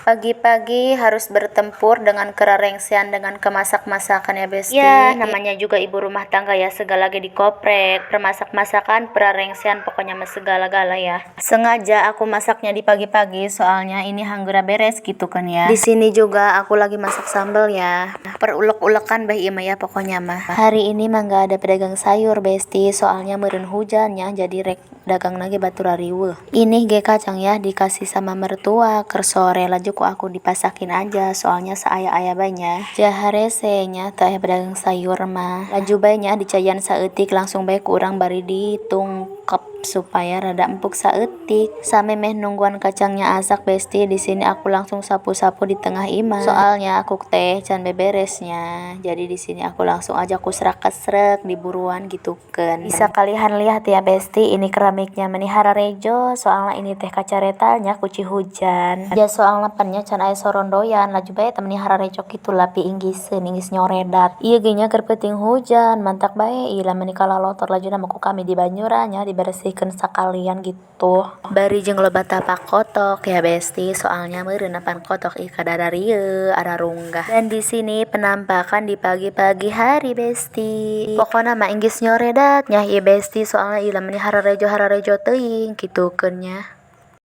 Pagi-pagi harus bertempur dengan kerarengsean, dengan kemasak-masakan ya, Besti. Ya, namanya juga ibu rumah tangga ya, segala ge dikoprek, permasak-masakan, perarengsean, pokoknya mah segala-gala ya. Sengaja aku masaknya di pagi-pagi, soalnya ini hanggura beres gitu kan ya. Di sini juga aku lagi masak sambal ya. Perulek-ulekan bah ieu mah ya pokoknya mah. Hari ini mah nggak ada pedagang sayur, Besti, soalnya meureun hujan ya, jadi rek dagang lagi batur riweuh. Ini ge kacang ya dikasih sama mertua keur sore, laju ku aku dipasakin aja, soalnya saaya-aya banyak. Ja harese nya teu aya pedagang sayur mah. Laju bae nya dicayan saeutik, langsung bae ku urang bari ditungkep supaya rada empuk saeutik. Samemeh nungguan kacangnya asak, Besti, di sini aku langsung sapu-sapu di tengah imah. Soalnya aku teh can beberesnya. Jadi di sini aku langsung aja kusrak-kesrek di buruan gitu kan. Bisa kalian lihat ya, Besti, ini keramiknya meni hararejo, soalnya ini teh kacaretannya ku ci hujan. Ja soalna pan nya can aya sorondoyan, laju bae teh meni hararejo kitu lah pi inggiseun, inggis nyoredat. Ieu ge nya keur peuting hujan, mantak bae ieu meni kalalotor, lajuna mah ku kami dibanyuran nya, dibersihkeun sakalian gitu. Bari jeung loba tapak kotok ya, Besti, soalnya meureun pan kotok ih kadararieu ararunggah. Dan di sini penampakan di pagi-pagi hari, Besti. Pokona mah inggis nyoredat nya ieu, Besti, soalnya ieu meni hararejo hararejo teuing kitu keun nya.